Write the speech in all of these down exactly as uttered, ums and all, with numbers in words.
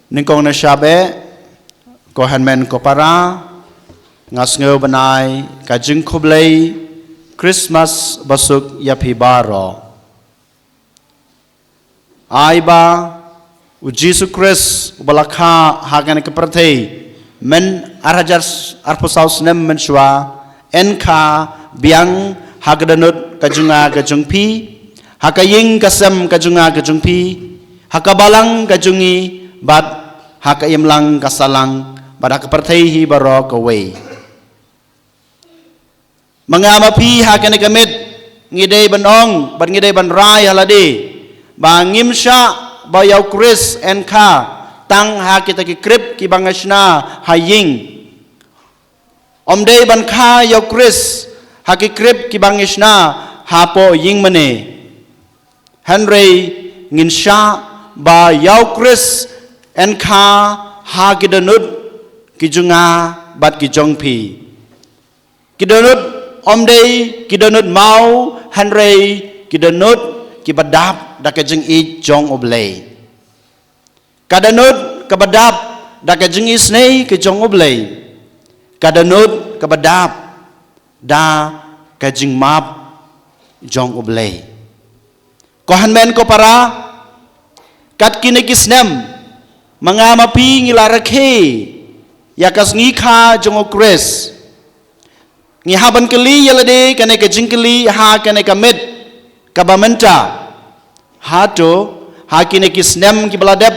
Nyngkong na shab eh, ko hynmen ko para, nga sngew ban ai ka jingkhublei Christmas basuk ïa phi baroh. Ai ba u Jisu Khrist uba la kha ha kane ka pyrthei myn ar hajar arphew saw snem mynshuwa, yn kha biang ha ka dohnud ka jong nga ka jong phi, ha ka ïing ka sem ka jong nga ka jong phi, ha ka balang ka jong ngi, bad ha ka imlang ka sahlang, bad ha ka pyrthei hi baroh kawei. Ma nga ma phi ha kane ka miet, ngi dei ban ong, bad ngi dei ban rai ha lade, ba ngim shah ba ïa u Khrist yn kha tang ha kita ki krip kiba ngi shna ha ïing. Ym dei ban kha ïa u Khrist ha ki krip kiba ngi shna hapoh ïing mane. Hynrei ngin shah ba ïa u Khrist yn kha ha ki dohnud ki jong nga bad ki jong phi. Ki dohnud ym dei ki dohnud maw, hynrei ki dohnud kiba dap da ka jingïeit jong U Blei. Ka dohnud kaba dap da ka jingisynei ka jong U Blei. Ka dohnud kaba dap da ka jingmap jong U Blei. Ko hynmen ko para, kat kine ki snem, ma nga ma phi ngi la rakhe ïa ka sngi kha jong u Khrist. Ngi hap ban kylli ïa lade kane ka jingkylli ha kane ka miet kaba mynta. Hato ha kine ki snem kiba la dep,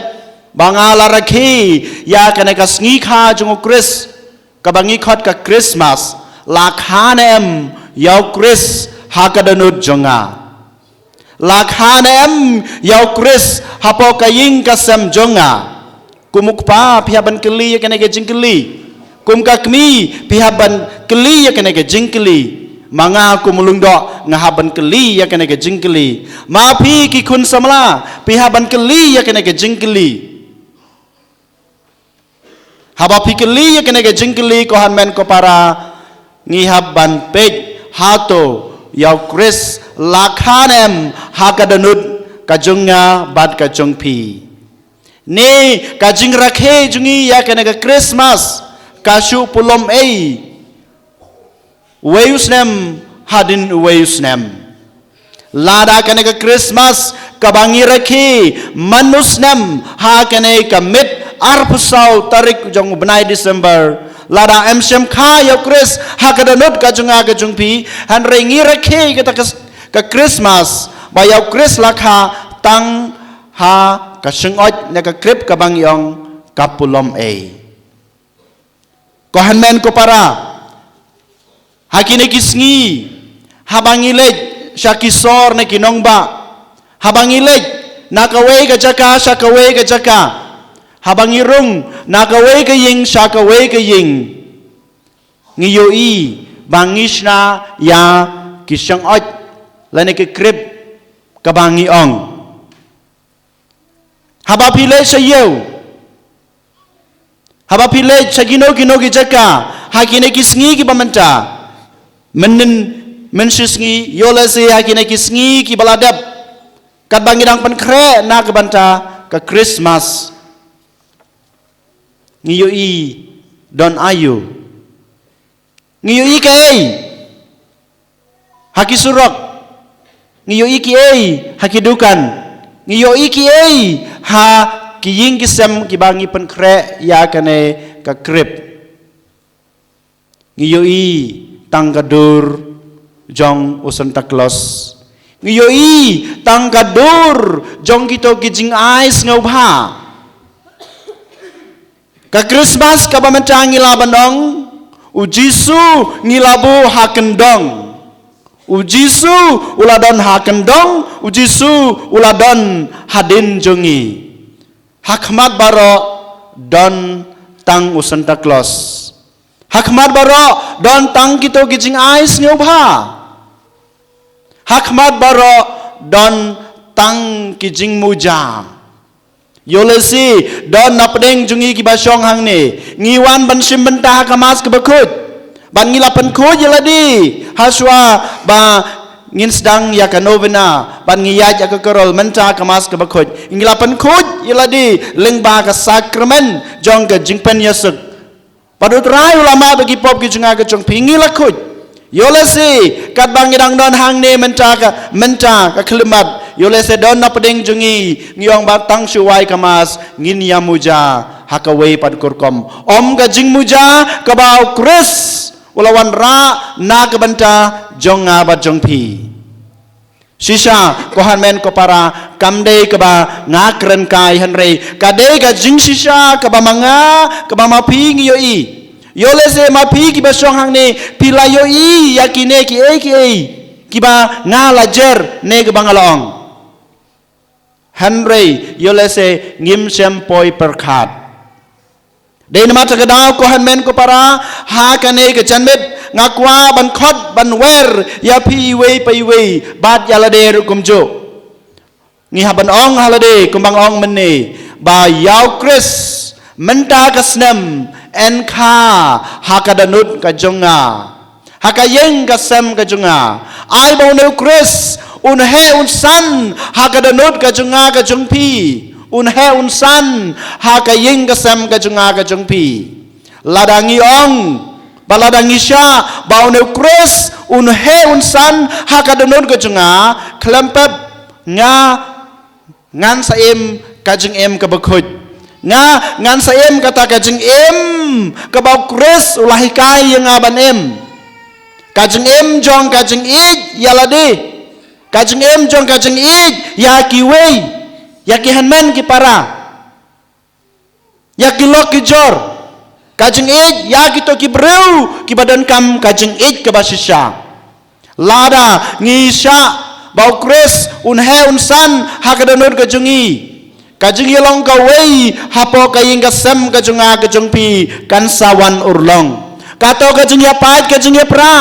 ba nga la rakhe ïa kane ka sngi kha jong u Khrist, kaba ngi khot ka Christmas, la kha ne em ïa u Khrist ha ka dohnud jong nga? La kha ne em ïa u Khrist hapoh ka ïing ka sem jong nga? Kum u kpa phi hap ban kylli ïa kane ka jingkylli. Kum ka kmie phi hap ban kylli ïa kane ka jingkylli. Ma nga kum u lyngdoh nga hap ban kylli ïa kane ka jingkylli. Ma phi ki khun samla phi hap ban kylli ïa kane ka jingkylli. Haba phi kylli ïa kane ka jingkylli, ko hynmen ko para, ngi hap ban peit, hato ïa u Khrist la kha ne em ha ka dohnud ka jong nga bad ka jong phi? Ne ka jingrakhe jong ngi ïa kane ka Christmas ka shu pulom ei, uwei u snem hadien uwei u snem? Lada kane ka Christmas kaba ngi rakhe man u snem ha kane ka miet arphew saw tarik jong u bnai December, lada ym shym kha ïa u Khrist ha ka dohnud ka jong nga ka jong phi, hynrei ngi rakhe kata ka, ka Christmas ba ïa u Khrist la kha tang ha ka shyngoid ne ka krip kaba ngi ong ka pulom ei. Ko hynmen ko para, ha kine ki sngi, haba ngi leit sha ki sor ne ki nongbah, haba ngi leit na kawei ka jaka sha kawei ka jaka, haba ngi rung na kawei ka ïing sha kawei ka ïing, ngi ïohi ba ngi shna ïa ki shyngoid lane ki krip kaba ngi ong. Haba phi leit sha ïew, haba phi leit sha kino kino ki jaka ha kine ki sngi kiba mynta, mynnin, mynshisngi, ïoh lehse ha kine ki sngi kiba la dep, katba ngi dang pynkhreh na ka bynta ka Christmas, ngi ïohi don aïu? Ngi ïohi kaei ha ki surok? Ngi ïohi kiei ha ki dukan? Ngi ïohi kiei ha ki ïing ki sem kiba ngi pynkhreh ïa kane ka krip? Ngi ïohi tang ka dur jong u Santa Claus. Ngi ïohi tang ka dur jong kito ki jingai sngewbha. Ka Christmas kaba mynta ngi lah ban ong, u Jisu ngi la buh ha kyndong. U Jisu u la don ha kyndong, u Jisu u la don hadien jong ngi. Ha khmat baroh don tang u Santa Claus. Ha khmat baroh don tang kito ki jingai sngewbha. Ha khmat baroh don tang ki jingmuja. Ïoh lehse don na pdeng jong ngi kiba shong hangne, ngi wan ban shim bynta ha ka Mass kaba khuid, ban ngi la pynkhuid ïa lade ha shuwa ba Ngin sdang ïa ka novena, bad ngi ïaid ïa ka karol mynta ka Mass kaba khuid. Ngi la pynkhuid ïa lade lyngba ka sakramen jong ka jingpynïasuk. Bad U Trai u la map ïa ki pop ki jong nga ki jong phi, ngi la khuid. Ïoh lehse katba ngi dang don hangne mynta ka, mynta ka khyllipmat, ïoh lehse don na pdeng jong ngi, ngi ong ba tang shu wai ka Mass ngin ïa muja ha kawei pat ka rukom. Ym ka jingmuja kaba U Khrist u la wanrah na ka bynta jong nga bad jong phi. Shisha, ko hynmen ko para, kam dei kaba nga kren kai, hynrei ka dei ka jingshisha kaba ma nga, kaba ma phi ngi ïohi. Ïoh lehse ma phi kiba shong hangne, phi la ïohi ïa kine kiei kiei kiba nga la jer ne kaba nga la ong. Hynrei ïoh lehse ngim shym poi pyrkhat. Dei namar kata ka daw, ko hynmen ko para, ha kane ka janmiet nga kwah ban khot ban wer ïa phi iwei pa iwei, bad ïa lade ruh kumjuh. Ngi hap ban ong ha lade kumba nga ong mynne, ba ïa U Khrist mynta ka snem yn kha ha ka dohnud ka jong nga, ha ka ïing ka sem ka jong nga. Ai ba une U Khrist un heh un san ha ka dohnud ka jong nga ka jong phi. Un heh un san ha ka ïing ka sem ka jong nga ka jong phi. Lada ngi ong, ba lada ngi shah ba une U Khrist un heh un san ha ka dohnud ka jong nga, khlem pep nga ngan sa im ka jingim kaba khuid. Nga ngan sa im kata ka jingim kaba U Khrist u la hikai ïa nga ban im. Ka jingim jong ka jingïeit ïa lade. Ka jingim jong ka jingïeit ïa kiwei, ïa ki hynmen ki para, ïa ki lok ki jor. Ka jingïeit ïa kito ki briew kiba donkam ka jingïeit kaba shisha. Lada ngi shah ba U Khrist un heh un san ha ka dohnud ka jong ngi, ka jingïalong kawei hapoh ka ïing ka sem ka jong nga ka jong phi kan sa wan urlong. Kato ka jingïapait ka jingïapra,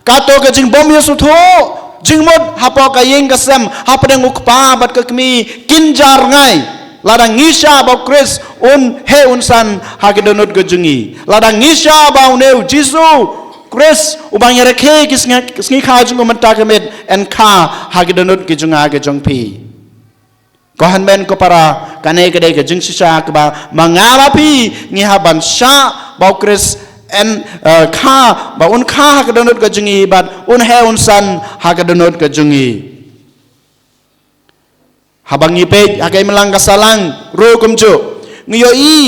kato ka jingbym ïasngewthuh jingmut hapoh ka ïing ka sem hapdeng u kpa bad ka kmie kin jar ngai. Lada ngi shah ba U Khrist un heh un san ha ka dohnud ka jong ngi, lada ngi shah ba une U Jisu Khrist uba ngi rakhe ki sngi, sngi kha jong u mynta ka miet yn kha ha ka dohnud ka jong nga ka jong phi. Ko hynmen ko para, kane ka dei ka jingshisha kaba ma nga ma phi ngi hap ban shah ba U Khrist yn, eh, kha, ba un kha ha ka dohnud ka jong ngi bad un heh un san ha ka dohnud ka jong ngi. Haba ngi peit ha ka imlang ka sahlang ruh kumjuh, ngi ïohi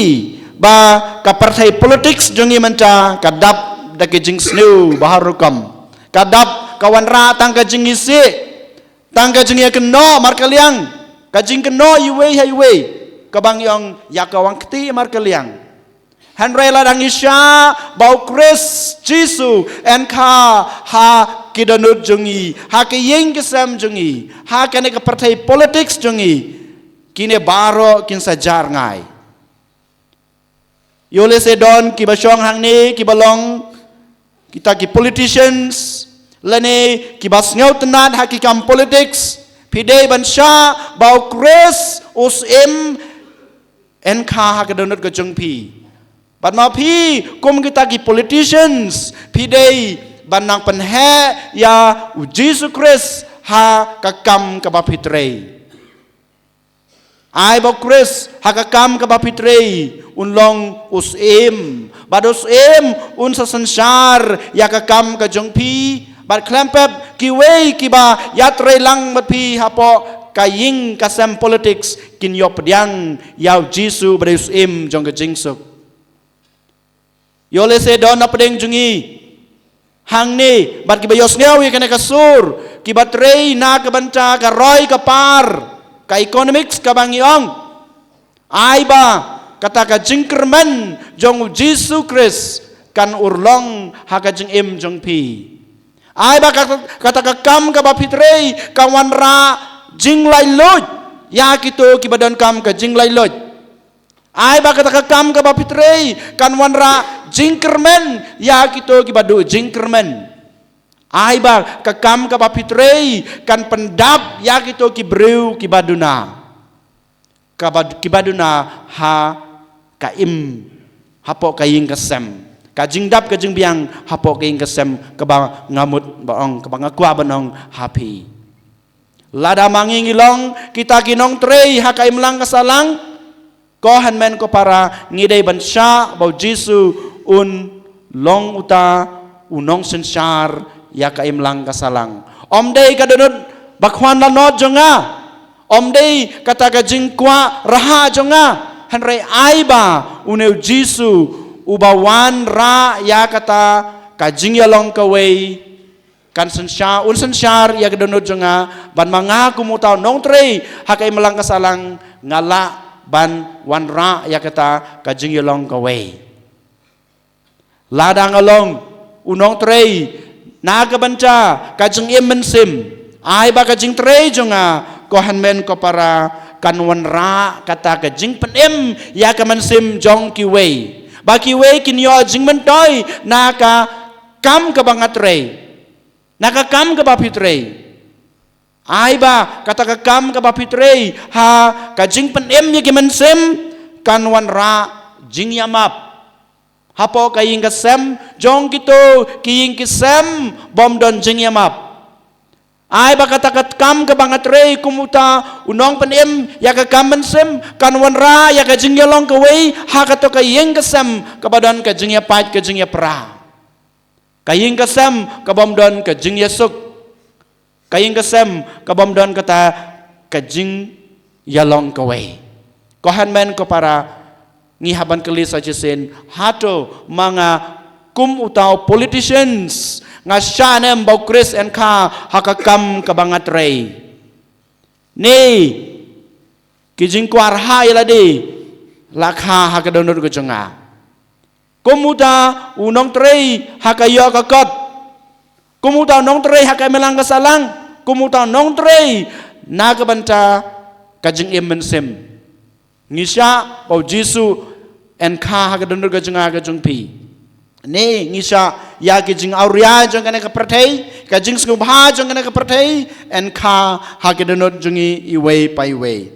ba ka pyrthei politics jong ngi mynta ka dap da ka jingsniew ba har rukom. Ka dap, ka wanrah tang ka jingisih, tang ka jingïakynnoh markylliang, ka jingkynnoh iwei ha iwei, kaba ngi ong ïa ka wan kti markylliang. Hynrei lada ngi shah ba U Khrist Jisu yn kha ha ki dohnud jong ngi, ha ki ïing ki sem jong ngi, ha kane ka pyrthei politics jong ngi, kine baroh kin sa jar ngai. Ïoh lehse don kiba shong hangne kiba long kita ki politicians lane kiba sngewtynnad ha ki kam politics. Phi dei ban shah ba U Khrist u Syiem yn kha ha ka dohnud ka jong phi. Bad ma phi kum kita ki politicians, phi dei ban nang pynheh ïa U Jisu Khrist ha ka kam kaba phi trei. Ai ba U Khrist ha ka kam kaba phi trei un long u Syiem, bad u Syiem un sa synshar ïa ka kam ka jong phi. Bad khlem pep kiwei kiba ïatrei lang bad phi hapoh ka ïing ka sem politics kin ïoh pdiang ïa U Jisu ba dei u Syiem jong ka jingsuk. Ïoh lehse don na pdeng jong ngi hangne bad kiba ïohsngew ïa kane ka sur, kiba trei na ka bynta ka roi ka par, ka economics kaba ngi ong. Ai ba kata ka jingkyrmen jong U Jisu Khrist kan urlong ha ka jingim jong phi. Ai ba kata, kata ka kam kaba phi trei kan wanrah jinglaitluid ïa kito kiba donkam ka jinglaitluid. Ai ba kata ka kam kaba phi trei kan wanrah jingkyrmen ïa kito kiba duh jingkyrmen. Ai ba ka kam kaba phi trei kan pyndap ïa kito ki briew kiba duna, kaba, kiba duna ha ka im, hapoh ka ïing ka sem, Ka jingdap ka jingbiang hapoh ka ïing ka sem kaba nga mut ba ong, kaba nga kwah ban ong ha phi. Lada ma ngi ngi long kita ki nongtrei ha ka imlang ka sahlang, ko hynmen ko para, ngi dei ban shah ba u Jisu un long uta u nongsynshar ïa ka imlang ka sahlang. Ym dei ka dohnud ba khwan lanot jong nga. Ym dei kata ka jingkwah raha jong nga. Hynrei ai ba une u Jisu uba wanrah ïa kata ka jingïalong kawei kan synshar, un synshar ïa ka dohnud jong nga, bad ma nga kum uta u nongtrei ha ka imlang ka sahlang nga lah ban wanrah ïa kata ka jingïalong kawei. Lada nga long u nongtrei na ka bynta ka jingim mynsiem, ai ba ka jingtrei jong nga, ko hynmen ko para, kan wanrah kata ka jingpynim ïa ka mynsiem jong kiwei, ba kiwei kin ïoh jingmyntoi na ka kam kaba nga trei, na ka kam kaba phi trei. Ai ba kata ka kam kaba phi trei ha ka jingpynim ïa ki mynsiem kan wanrah jingïamap hapoh ka ïing ka sem jong kito ki ïing ki sem bym don jingïamap. Ai ba kata ka kam kaba nga trei kum uta u nongpynim ïa ka kam mynsiem kan wanrah ïa ka jingïalong kawei ha kato ka ïing ka sem kaba don ka jingïapait ka jingïapra. Ka ïing ka sem ka bym don ka jingïasuk. Ka ïing ka sem ka bym don kata ka jingïalong kawei. Ko hynmen ko para, ngi hap ban kylli sa shisien, hato ma nga kum uta u politicians nga shah ne em ba u Khrist un kha ha ka kam kaba nga trei? Ne ki jingkwah raha ïa lade la kha ha ka dohnud ka jong nga? Kum uta u nongtrei ha ka ïoh ka kot, kum uta u nongtrei ha ka imlang ka sahlang, kum uta u nongtrei na ka bynta ka jingim mynsiem, ngi shah ba u Jisu un kha ha ka dohnud ka jong nga ka jong phi? Ne ngi shah ïa ki jingawria jong kane ka pyrthei, ka jingsngewbha jong kane ka pyrthei, un kha ha ka dohnud jong ngi iwei pa iwei?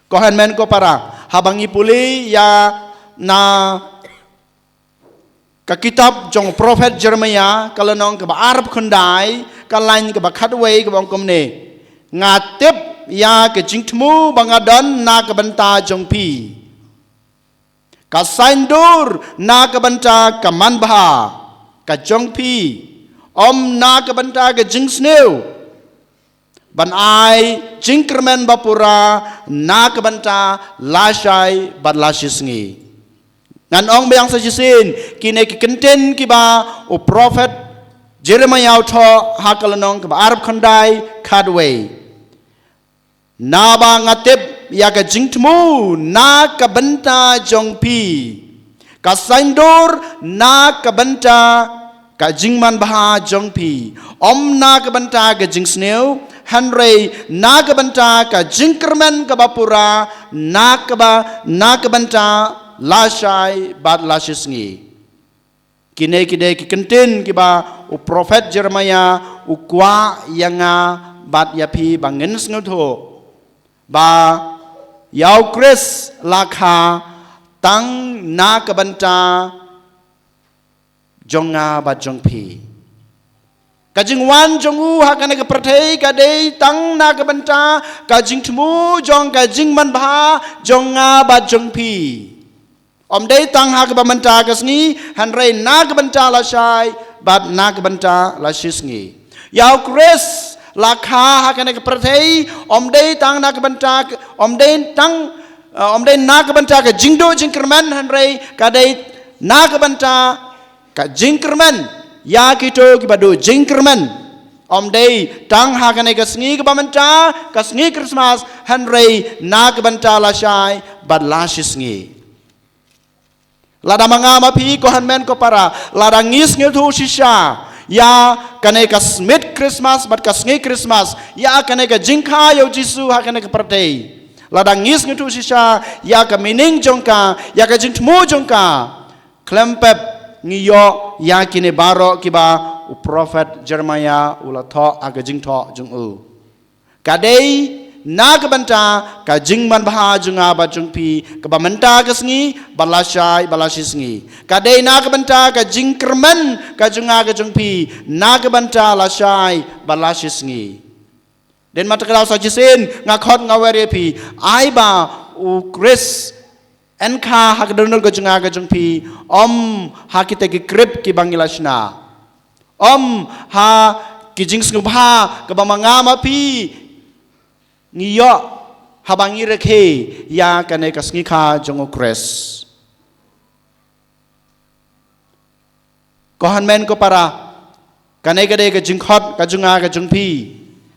Ko hynmen ko para, haba ngi pule ïa na ka kitab jong u prophet Jeremiah, ka lynnong kaba arphew khyndai, ka lain kaba khatwei, kaba ong kumne: Nga tip ïa ka jingthmu ba nga don na ka bynta jong phi, ka saiñdur na ka bynta ka manbha ka jong phi, ym na ka bynta ka jingsniew, ban ai jingkyrmen ba pura na ka bynta lashai bad lashisngi. Ngan ong biang sa shisien, kine ki kyntien kiba u prophet Jeremiah u thoh ha ka lynnong kaba arphew khyndai, khatwei: Naba nga tip ïa ka jingthmu na ka bynta jong phi, ka saiñdur na ka bynta ka jingmanbha jong phi, ym na ka bynta ka jingsniew, hynrei na ka bynta ka jingkyrmen kaba pura, na kaba, na ka bynta lashai bad lashisngi. Kine ki dei ki kyntien kiba u prophet Jeremiah u kwah ïa nga bad ïa phi ba ngin sngewthuh ba ïa u Khrist la kha tang na ka bynta jong nga bad jong phi. Ka jingwan jong u ha kane ka pyrthei ka dei tang na ka bynta ka jingthmu jong ka jingmanbha jong nga bad jong phi. Ym dei tang ha kaba mynta ka sngi, hynrei na ka bynta lashai bad na ka bynta lashisngi. Ïa u Khrist la kha ha kane ka pyrthei, ym dei tang na ka bynta ka, ym dei tang, eh, ym dei na ka bynta ka jingduh jingkyrmen, hynrei ka dei na ka bynta ka jingkyrmen ïa kito kiba duh jingkyrmen. Ym dei tang ha kane ka sngi kaba mynta, ka sngi Christmas, hynrei na ka bynta lashai bad lashisngi. Lada ma nga ma phi, ko hynmen ko para, lada ngi sngewthuh shisha ïa kane ka Smit Christmas bad ka sngi Christmas, ïa kane ka jingkha ïa u Jisu ha kane ka pyrthei, lada ngi sngewthuh shisha ïa ka meaning jong ka, ïa ka jingthmu jong ka, khlem pep ngi ïoh ïa kine baroh kiba u prophet Jeremiah u la thoh ha ka jingthoh jong u. Ka dei Na ka bynta ka jingmanbha jong nga bad jong phi, kaba mynta ka sngi, bad lashai, bad lashisngi. Ka dei na ka bynta ka jingkyrmen ka jong nga ka jong phi, na ka bynta lashai, bad lashisngi. Dei namar kata ka daw sa shisien nga khot nga wer ïa phi, ai ba u Khrist yn kha ha ka dohnud ka jong nga ka jong phi, ym ha kita ki krip kiba ngi la shna. Ym ha ki jingsngewbha kaba ma nga ma phi ngi ïoh haba ngi rakhe ïa kane ka sngi kha jong u Khrist. Ko hynmen ko para, kane ka dei ka jingkhot ka jong nga ka jong phi,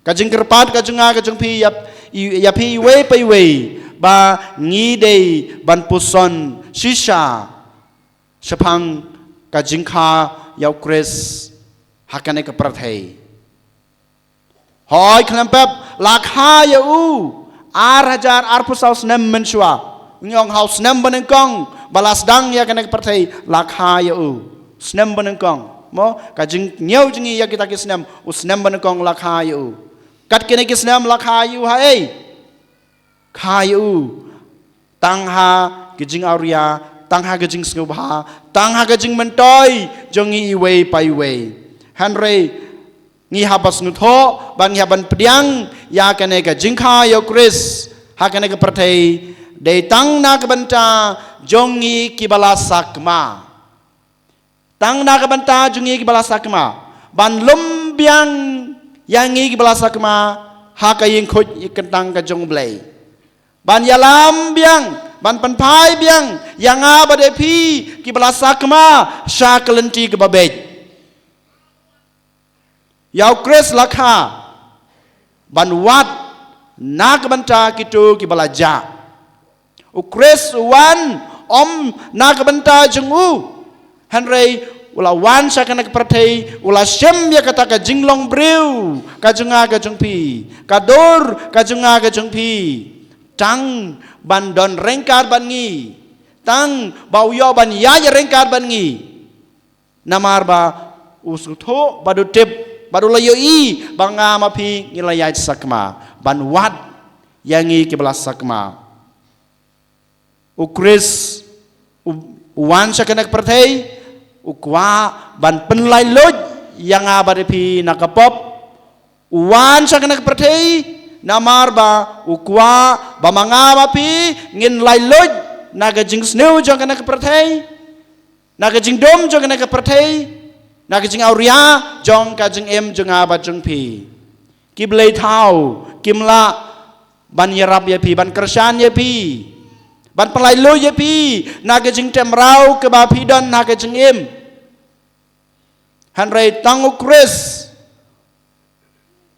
ka jingkyrpad ka jong nga ka jong phi ïa, ïa phi iwei pa iwei, ba ngi dei ban puson shisha shaphang ka jingkha ïa u Khrist ha kane ka pyrthei. Hooid khlem pep, la kha ïa u ar hajar arphew saw snem mynshuwa. Ngi ong ha u snem banyngkong ba la sdang ïa kane ka pyrthei, la kha ïa u. Snem banyngkong. Mo, ka jingñiew jong ngi ïa kita ki snem, u snem banyngkong la kha ïa u. Kat kine ki snem la kha ïa u ha ei? Kha ïa u tang ha ki jingawria, tang ha ki jingsngewbha, tang ha ki jingmyntoi jong ngi iwei pa iwei. Hynrei ngi hap ban sngewthuh, ba ngi hap ban pdiang ïa kane ka jingkha ïa u Khrist ha kane ka pyrthei, dei tang na ka bynta jong ngi kiba la sakma. Tang na ka bynta jong ngi kiba la sakma, ban lum biang ïa ngi kiba la sakma ha ka ïing khuid ïing kyntang ka jong U Blei. Ban ïalam biang, ban pynphai biang ïa nga bad ïa phi kiba la sakma sha ka lynti kaba beit. Ïa u Khrist la kha ban wad na ka bynta kito kiba la jah. U Khrist u wan ym na ka bynta jong u, hynrei u la wan sha kane ka pyrthei, u la shim ïa kata ka jinglong briew ka jong nga ka jong phi, ka dur ka jong nga ka jong phi, tang ban don ryngkat bad ngi, tang ba u ïoh ban ïaid ryngkat bad ngi. Namar ba u sngewthuh bad u tip bad u la ïohi ba nga ma phi ngi la ïaid sakma, ban wad ïa ngi kiba la sakma. U Khrist u, u wan sha kane ka pyrthei, u kwah ban pynlait luid ïa nga bad ïa phi na ka pop. U wan sha kane ka pyrthei namar ba u kwah ba ma nga ma phi ngin lait luid na ka jingsniew jong kane ka pyrthei, na ka jingdum jong kane ka pyrthei, na ka jingawria jong ka jingim jong nga bad jong phi. Ki blei thaw kim lah ban ïarap ïa phi, ban kyrshan ïa phi, ban pynlait luid ïa phi na ka jingtem raw kaba phi don ha ka jingim. Hynrei tang u Khrist,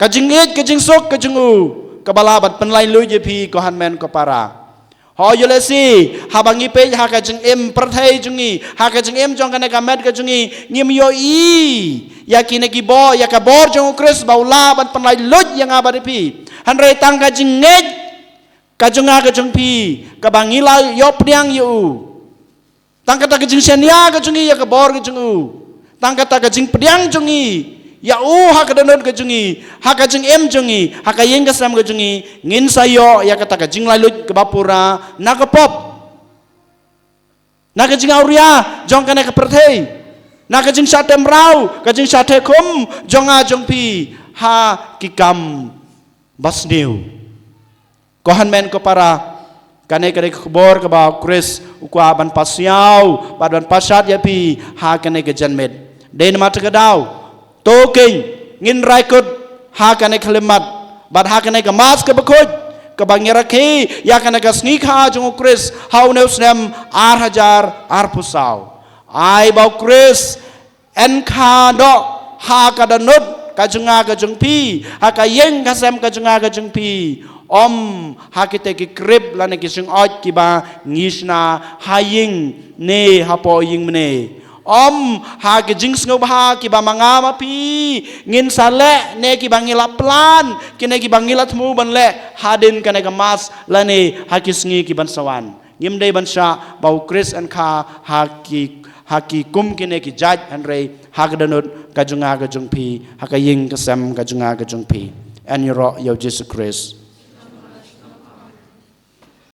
ka jingïeit ka jingsuk ka jong u, kaba lah ban pynlait luid ïa phi ko hynmen ko para. Ho ïoh lehse haba ngi peit ha ka jingim pyrthei jong ngi, ha ka jingim jong kane ka met ka jong ngi, ngim ïohi ïa kine ki bor, ïa ka bor jong u Khrist ba u lah ban pynlait luid ïa nga bad ïa phi. Hynrei tang ka jingngeit ka jong nga ka jong phi, kaba ngi la ïoh pdiang ïa u. Tang kata ka jingshaniah ka jong ngi ïa ka bor ka jong u. Tang kata ka jingpdiang jong ngi ïa u ha ka dohnud ka jong ngi, ha ka jingim jong ngi, ha ka ïing ka sem ka jong ngi, ngin sa ïoh ïa kata ka jinglait luid kaba pura na ka pop, na ka jingawria jong kane ka pyrthei, na ka jingshah tem raw, ka jingshah theh khum jong nga jong phi ha ki kam ba sniew. Ko hynmen ko para, kane ka dei ka khubor kaba u Khrist u kwah ban pasiaw bad ban pashat ïa phi ha kane ka janmiet. Dei namar kata ka daw, to keiñ ngin rai kut ha kane ka khyllipmat bad ha kane ka Mass kaba khuid, kaba ngi rakhe ïa kane ka sngi kha jong u Khrist ha une u snem ar hajar arphew saw. Ai ba u Khrist yn kha noh ha ka dohnud ka jong nga ka jong phi, ha ka ïing ka sem ka jong nga ka jong phi. Ym ha kita ki krip lane ki jingoit kiba ngi shna ha ïing ne hapoh ïing mane. Ym ha ki jingsngewbha kiba ma nga ma phi ngin sa leh ne kiba ngi la plan, kine kiba ngi la thmu ban leh hadien kane ka Mass lane ha ki sngi ki ban sa wan. Ngim dei ban shah ba u Khrist yn kha ha ki, ha ki kum kine ki jait, hynrei ha ka dohnud ka jong nga ka jong phi, ha ka ïing ka sem ka jong nga ka jong phi. Yn ïaroh ïa u Jisu Khrist.